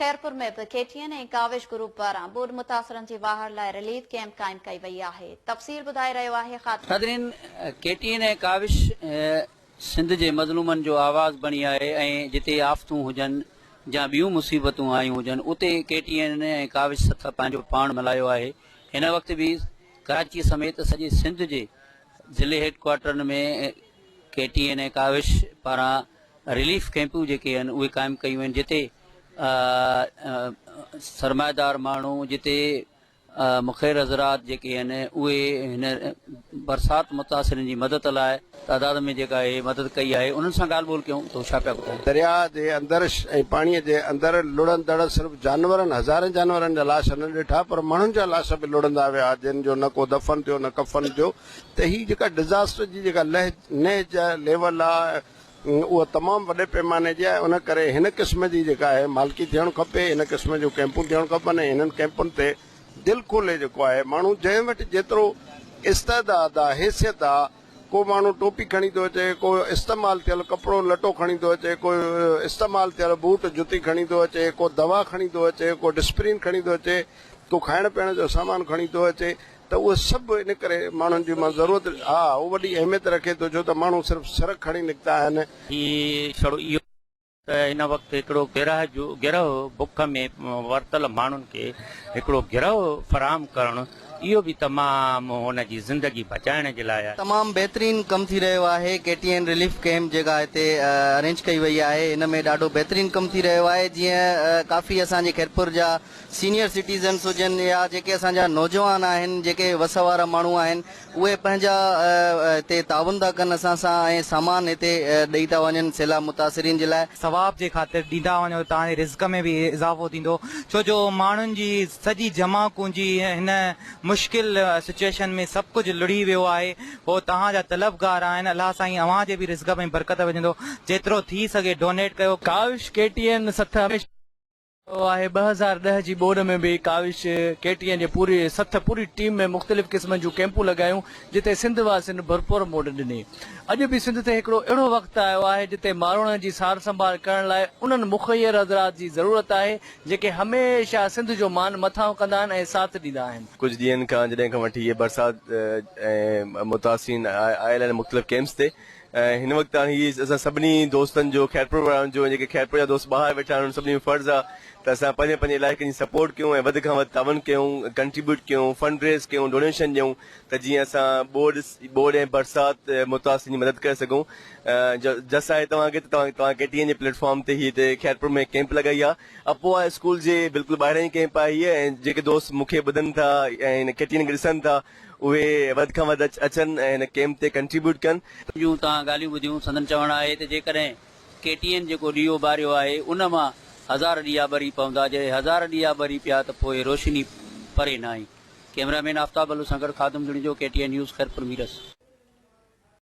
خيرپور ۾ به ڪي ٽي اين ۽ ڪاوش گروپ پاران ٻوڏ متاثرن جي واهر لاء رليف ڪئمپ قائم ڪئي وئي آهي. تفصيل ٻڌائي رهيو آهي خادم. ناظرين ڪي ٽي اين ۽ ڪاوش سنڌ جي مظلومن جو آواز بڻي آهي ۽ جتي آفتون هجن جا ٻيون مصيبتون آيون هجن اتي ڪي ٽي اين ۽ ڪاوش سٿ پنهنجو پاڻ ملهايو آهي هن وقت به ڪراچي سميت سڄي سنڌ جي ضلعي هيڊ ڪوارٽرن ۾ ڪي ٽي اين ۽ ڪاوش پاران رليف ڪئمپون جيڪي آهن اهي قائم ڪيون ويون جتي سرمائيدار ماڻهو جتي مخير حضرات جيڪي آهن اهي هن برسات متاثرين جي مدد لاء تعداد ۾ جيڪا اهي مدد ڪئي آهي انهن سان ڳالهه ٻولهه ڪيون ته ڇا پيا ٻڌائين. درياء جي اندر ۽ پاڻي جي اندر لڙهندڙ صرف جانورن هزارين جانورن جا لاش نه ڏٺا پر ماڻهن جا لاش به لڙهندا ويا جن جو نه ڪو دفن ٿيو نه ڪفن ٿيو ته هي جيڪا ڊزاسٽر جي جيڪا نهج ليول آ اها تمام وڏي پيماني جي آهي ان ڪري هن قسم جي جيڪا آهي مالڪي ٿيڻ کپي هن قسم جون ڪئمپون ٿيڻ کپن ۽ هنن ڪئمپن تي دل کولي جيڪو آهي ماڻهو جنهن وٽ جيترو استعداد آ حيثيت آ ڪو ماڻهو ٽوپي کڻي ٿو اچي ڪو استعمال ٿيل ڪپڙو لٽو کڻي ٿو اچي ڪو استعمال ٿيل بوٽ جتي کڻي ٿو اچي ڪو دوا کڻي ٿو اچي ڪو ڊسپرين کڻي ٿو اچي ڪو کائڻ پيئڻ جو سامان کڻي ٿو اچي ته اهو سڀ ان ڪري ماڻهن جي مان ضرورت ها اهو وڏي اهميت رکي ٿو ڇو ته ماڻهو صرف سر کڻي نڪتا آهن. هي ڇڙو اهو ته هن وقت هڪڙو گرهه جو گرهه بک ۾ ورتل ماڻهن کي هڪڙو گرهه فراهم ڪرڻ اهو به تمام هن جي زندگي بچائڻ جي لاء آهي. تمام بهترين ڪم ٿي رهيو آهي ڪي ٽي اين رليف ڪئمپ جيڪا هتي ارينج ڪئي وئي آهي ان ۾ ڏاڍو بهترين ڪم ٿي رهيو آهي جيئن ڪافي اسان جي خيرپور جا سينيئر سٽيزنس هجن يا جيڪي اسان جا نوجوان آهن جيڪي وس وارا ماڻهو آهن اهي پنهنجا هتي تعاون ٿا ڪن اسان سان ۽ سامان هتي ڏئي ٿا وڃن سيلاب متاثرين جي لاء. ثواب جي خاطر ڏيندا وڃو توهان جي رزق ۾ به اضافو ٿيندو ڇو جو ماڻهن جي سڄي جمع پونجي هن مشڪل سچوئيشن ۾ سڀ ڪجهه لڙهي ويو آهي هو توهان جا طلبگار آهن الله سائين اوهان جي به رزق ۾ برڪت وجهندو جيترو ٿي سگهي ڊونيٽ ڪيو. ڪاوش ڪي ٽي اين سٿ هميشه آهي 2010 جي ٻوڏ ۾ به ڪاوش ڪي ٽي اين جي پوري سٿ پوري ٽيم ۾ مختلف قسمن جون ڪئمپون لڳايون جتي سنڌ واسين ڀرپور موٽ ڏني اڄ به سنڌ تي هڪڙو اهڙو وقت آيو آهي جتي ماروئڙن جي سار سنڀال ڪرڻ لاء انهن مخير حضرات جي ضرورت آهي جيڪي هميشه سنڌ جو مان مٿانهون ڪندا آهن ۽ ساٿ ڏيندا آهن. ڪجهه ڏينهن کان جڏهن کان وٺي هي برسات ۽ متاثرين آيل آهن مختلف ڪئمپس تي ۽ هن وقت هاڻي هي اسان سڀني دوستن جو خيرپور وارن جو ۽ جيڪي خيرپور جا دوست ٻاهر ويٺا آهن انهن سڀني جو فرض آهي ته اسان پنهنجي پنهنجي علائقن جي سپورٽ ڪيون ۽ وڌ کان وڌ تعاون ڪيون ڪنٽريبيوٽ ڪيون فنڊ ريز ڪيون ڊونيشن ڏيون ته جيئن اسان ٻوڏ ٻوڏ ۽ برسات متاثرين جي مدد ڪري سگهون جس آهي توهان کي ته توهان توهان ڪي ٽي اين جي پليٽ فارم تي هي هتي خيرپور ۾ ڪيمپ لڳائي آهي اپوها اسڪول جي بلڪل ٻاهران ئي ڪيمپ آهي هيء ۽ جيڪي دوست مون کي ٻڌن ٿا ۽ هن ڪي ٽي اين کي ڏسن ٿا اهي وڌ کان وڌ اچن ۽ هن ڪيمپ تي ڪنٽريبيوٽ ڪن. جون توهان ڳالهيون ٻڌيون، سندن چوڻ آهي ته جيڪڏهن ڪي ٽي اين جيڪو ڏيئو ٻاريو آهي ان مان هزار ڏيئا ٻري پوندا، جڏهن هزار ڏيئا ٻري پيا ته پوء روشني پري ناهي. ڪئميرا مين آفتاب بلو سان گڏ Khadim Junejo, K T N news, Khairpur Mirs.